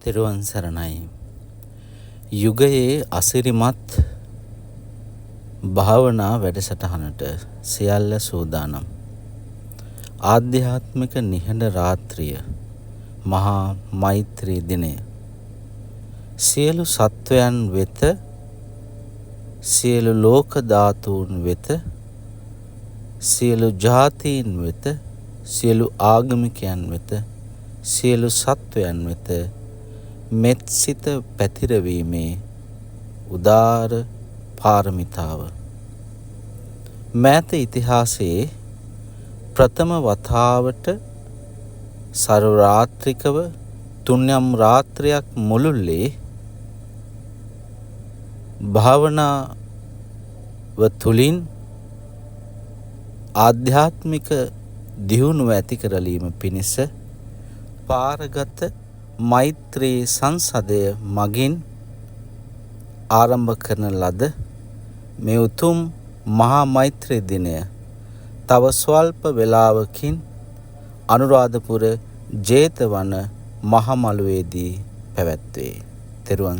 තෙරුවන් සරණයි. යුගයේ අසිරිමත් භාවනා වැඩසටහනට සියල්ල සූදානම්. ආධ්‍යාත්මික නිහඬ රාත්‍රිය, මහා මෛත්‍රී දිනය. සියලු සත්වයන් වෙත, සියලු ලෝක ධාතූන් වෙත, සියලු ජාතීන් වෙත, සියලු ආගමිකයන් වෙත, සියලු සත්වයන් වෙත මෙත් සිත පැතිරවීමේ උදාර පාරමිතාව. මෑත ඉතිහාසයේ ප්‍රථම වතාවට සර්වරාත්‍රිකව තුන්යම් රාත්‍රියක් මුළුල්ලේ භාවනාව තුළින් ආධ්‍යාත්මික දියුණුව ඇති කරලීම පිණිස පාරගත මෛත්‍රී සංසදය මගින් ආරම්භ කරන ලද මේ උතුම් මහා මෛත්‍රී දිනය තව ස්වල්ප වේලාවකින් අනුරාධපුර ජේතවන මහමළුවේදී පැවැත්වේ. තෙරුවන්.